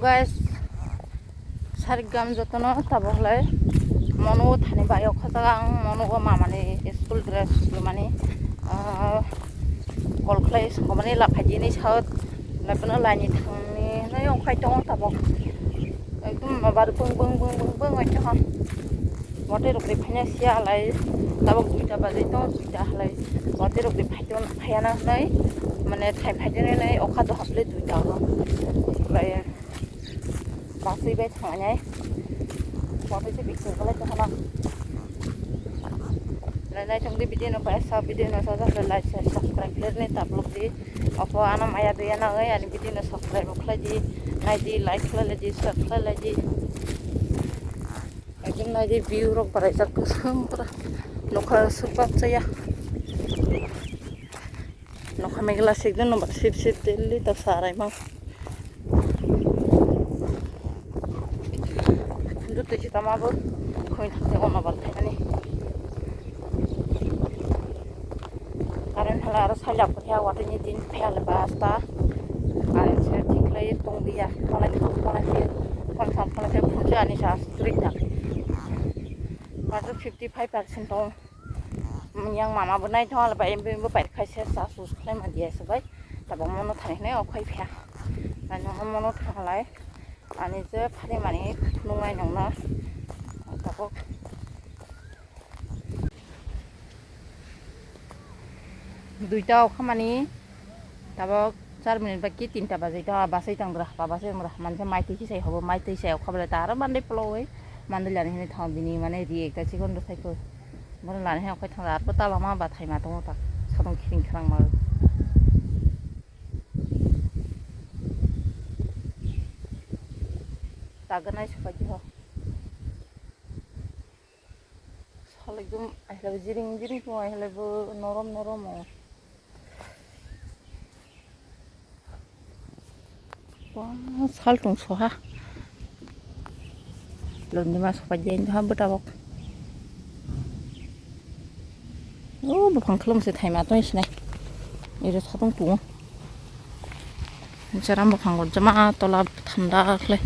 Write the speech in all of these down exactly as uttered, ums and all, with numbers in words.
Guys, sarigam jotono tabo halai mono thani bai o khajak ang mono o mamani school dress lumani, ah, call khlai songmani laphai dini south laipano laini thangni nai ongkhai tongo tabo ekdom nobar bung bung bung bung bung oi tongo. Watwi rok de phaina siya halai tabok duita bajai tongo duita halai watwi rok de phai tongo phaiya na hinwi mane thai phai tongo hinwi okha doha bwlai duita o. Okolai baswi bai thangya nai watwi se biksing kwlai tongkha na. Nai nai tongdi video no paisa video no sajak like share subscribe khlai rwni tablok di. Opo ano maya dwi ya nangwi ani video no subscribe khlai di nai di like khlai lai di share khlai lai di. Ekdom naidi view rok baraijak kwchwng pura nokha swkbak chaya nokha megla sikdin no sip sip daily ta sarai ma hindu twi tama bo khoi thangte ono bal khainani. Current hala aro salya koriya watini din phela basta. Current se thik lai tong dia. Phone thang phone se phone sam phone se phone se ani sa string na. Majo fifty five percent tong. Yang mama bo nai thong ala ba embe embe pai khai se sa sus khlai ma dia se bai. Tabo mono thani ne okhai phya. Ani mono thang lai. Ani je phari mani nung nai nong na. Tabo. Duita okhamani tabok char minute baki tinta bajai ta basai tangra ba basai tangra manse mai twi sai hobo mai twi sai okhabale ta aro mandai polo oi mandai lani hini thang bini mane ri ekta chikon rw sai ko bono lani hini okhai thang aro tala ma bathai ma tongo ta sadong khiring khrang ma taganai supai di ho. Sal ekdom ailabo jiring jiring tongo, ailabo norom norom o. Wah, sal tong soha. Londima sopa jeng ha bwtabok. O buphang khulum se thaima tong sinai. Ero satong tongo. Jaram buphang jama tola thanda khlai.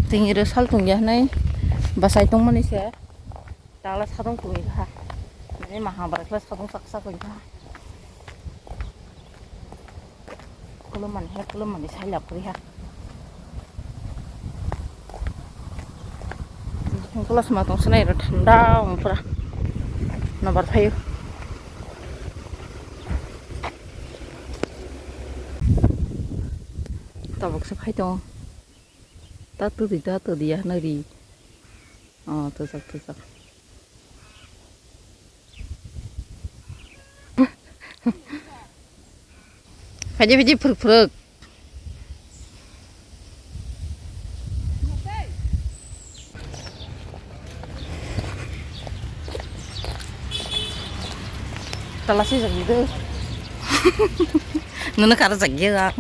Ting ero sal tong ya nai. Basai tong mani se. Tangla sadong tongwi kha. Mane maha barakla sadong sak sak wngkha. Khulumani he khulumani sailap kori ha. Glass ma tong sanai ro thanda wng pura. Nobar phaio. Tabuk se phai tongo. Ta todi ta todi ya nari. Oh, tujak tujak. Phaidi phaidi phuruk phuruk. Talasi jagdi do. Nuna kara jagya.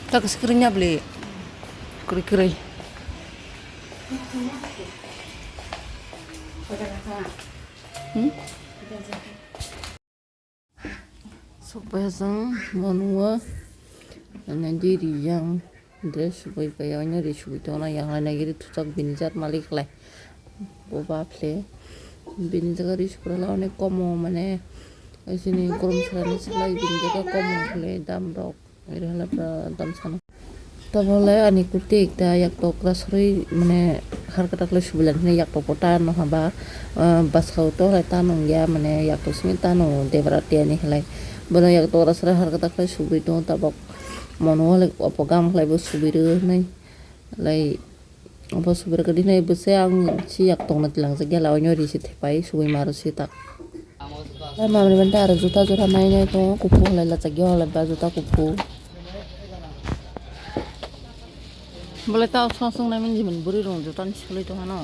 Tak sekerinya beli. Keri keri. Hmm? Sokpaiha chwng mo nungo nai di ri yang dress subui pai ya, oino ri subui tongna yang lai nai giri thuchak bini jat malik lai bo baphle bini jaga ri subui lai onek komo mane sini gorom sara ni slai bini jaga komo khle dam rok iri hala pura dam sano. Tabole ani kurti ekta yak tokra sori mane har kwtak le subilan hwnwi yak tokbo ta no haba, ah, bwskao to hai ta nungya mane yak tok simi ta nungo debra tiyani halai bono yak tokra sori har kwtak le subui tongo tabok mono hale opo gam khlai bo subui rw hwnwi lai obo subui rw kadi hwnwi bwse ang si yak tokna tilang jakya la oino ri si thepai subui maro si tak. Tei mamani mantei aro juta jora nai nai tongo, kuphur halai lachakya halai ba juta kuphur. Bole ta song song nai mani jemon bwrwi rong juta ni soloi tongmano.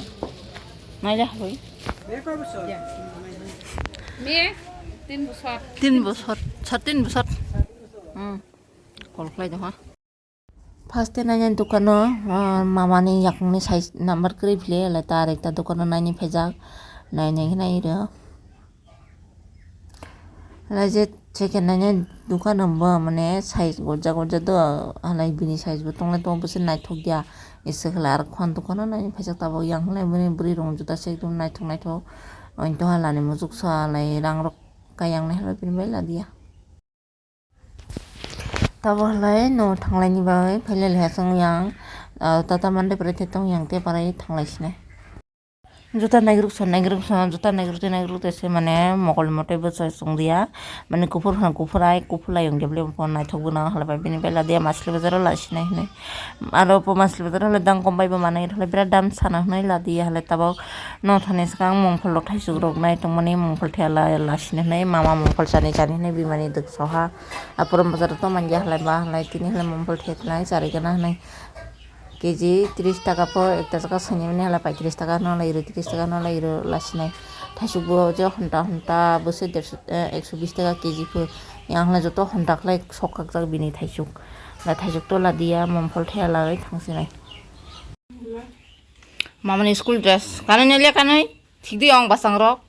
Nai le haloi. Me tin bosor. Tin bosor, sa tin bosor. Hmm. Kol khlai tongha. First e nainani dukano, ah, mamani yakungni size number kwrwi phile, elai ta arekta dukano naini phaijak, nainai khe nai rw. Halai je second hand ni dukan rombo mane size gorja gorja do, halai bini size bo tonglai tongo, bwswk naithok ya. Ese khala aro khon dukano nai phaijak tabuk yang halai bini bwrwi rok juda se ekdom naithok naithok. Ointo halani muchuk sa halai rang rok kayang nai halai bini bai ladiya. Tabuk halai no thanglai ni bagwi phailai le chwng yang, ah, Tata Monday parai te tong yang te parai thanglai sinai. Juta naigruk sa, naigruk sa, juta naigruk te, naigruk te se mane mokol mote bwsa chwng dia. Mane kuphur hai kuphur ai, kuphur lai wng jebli bo naithok gwnang halai bai bini bai ladiya masli bazar o lasinai hinui. Aro bo masli bazar o halai dang kom bai bo manai halai birat dam sana hinui ladiya halai tabuk no thani swkang mungphol rok thaisuk rok nai tongmani mungphol thela lasinai hinui mama mungphol chani chani hinui bimani dwk soha. Aporom bazar o to manya halai ba halai tini halai mungphol thek nai chari gana hinui. Keji tris taka po ekta jaka swnimani hala paitris taka no lai rw, tris taka no lai rw lasinai. Thaisuk bo je honta honta bo se derso, eh, ekso bis taka keji pho. Yang hwnla joto honta khlai sok kakjak bini thaisuk. Hwnla thaisuk tola diya, mom phol thaya lagwi thangsinai. Mamani school dress kanwi nai le kanwi. Thik di ong bwsang rok.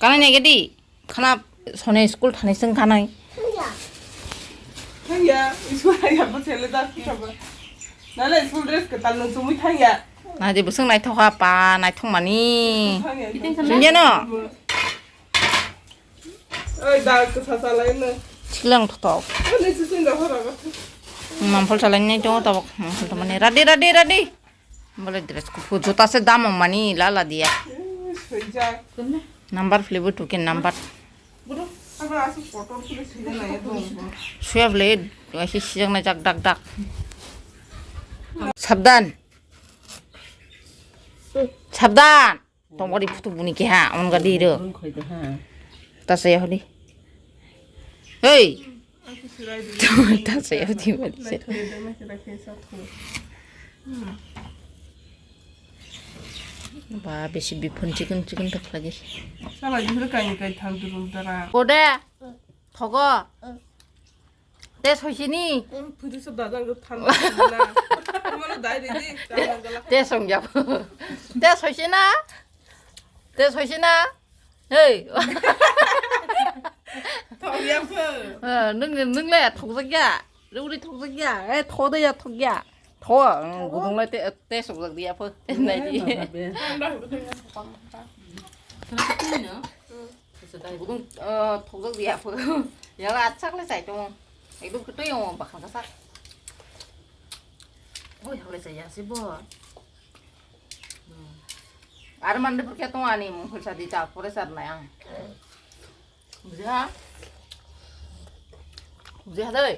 Kanai nai gedi. Khana sone school thani seng kanai. Thangya, school thangya, bo chele da ki thaba. Nale school dress ke tal nung sumui thangya. Na je bwswng naithok ha pa, naithok mani. Thangya. Sungya no? Oi, da ke sa sa lai na. Silang thotok. Ani si sing da hora ga. Mampol salai nai tongo tabok. Mampol to mani. Radi, radi, radi. Bole dress kuphur juta se dam mani lala dia. Eh, swijak. Number flavor tuken number. Bro, aba asu photo tulis swijak na ya dong. Suya bole, wasi sijak na jak dak dak. Sabdan. Sabdan. Tongori phutu buni keha, on ga di ro. Rung khoi de ha. Ta se holi. Hey. Ta se holi mani se. Ba besi biphun chikon chikon tak lagi. Sala jihur kai kai thang durung dara. Kode. Thogo. Te soisini. Phudu se dada go thang na. Mano dai de di. Te songjak. Te soisina. Te soisina. Hey. Thok ya pho. Eh, nung, nung le thokjak ya. Ruri thokjak ya. Eh, tho de ya thok ya. Tho, mm, gudung le te, te sokjak dia pho. Te nai di. Gudung, eh, thokjak dia pho. Yang le achak le chai tong. Ekdom kwtwi ong bakhan kasak. Oi, hole chai ya se bo. Ar mande purkhe tong ani mung phaisa di ta pore sar nai ang. Buja. Buja dai.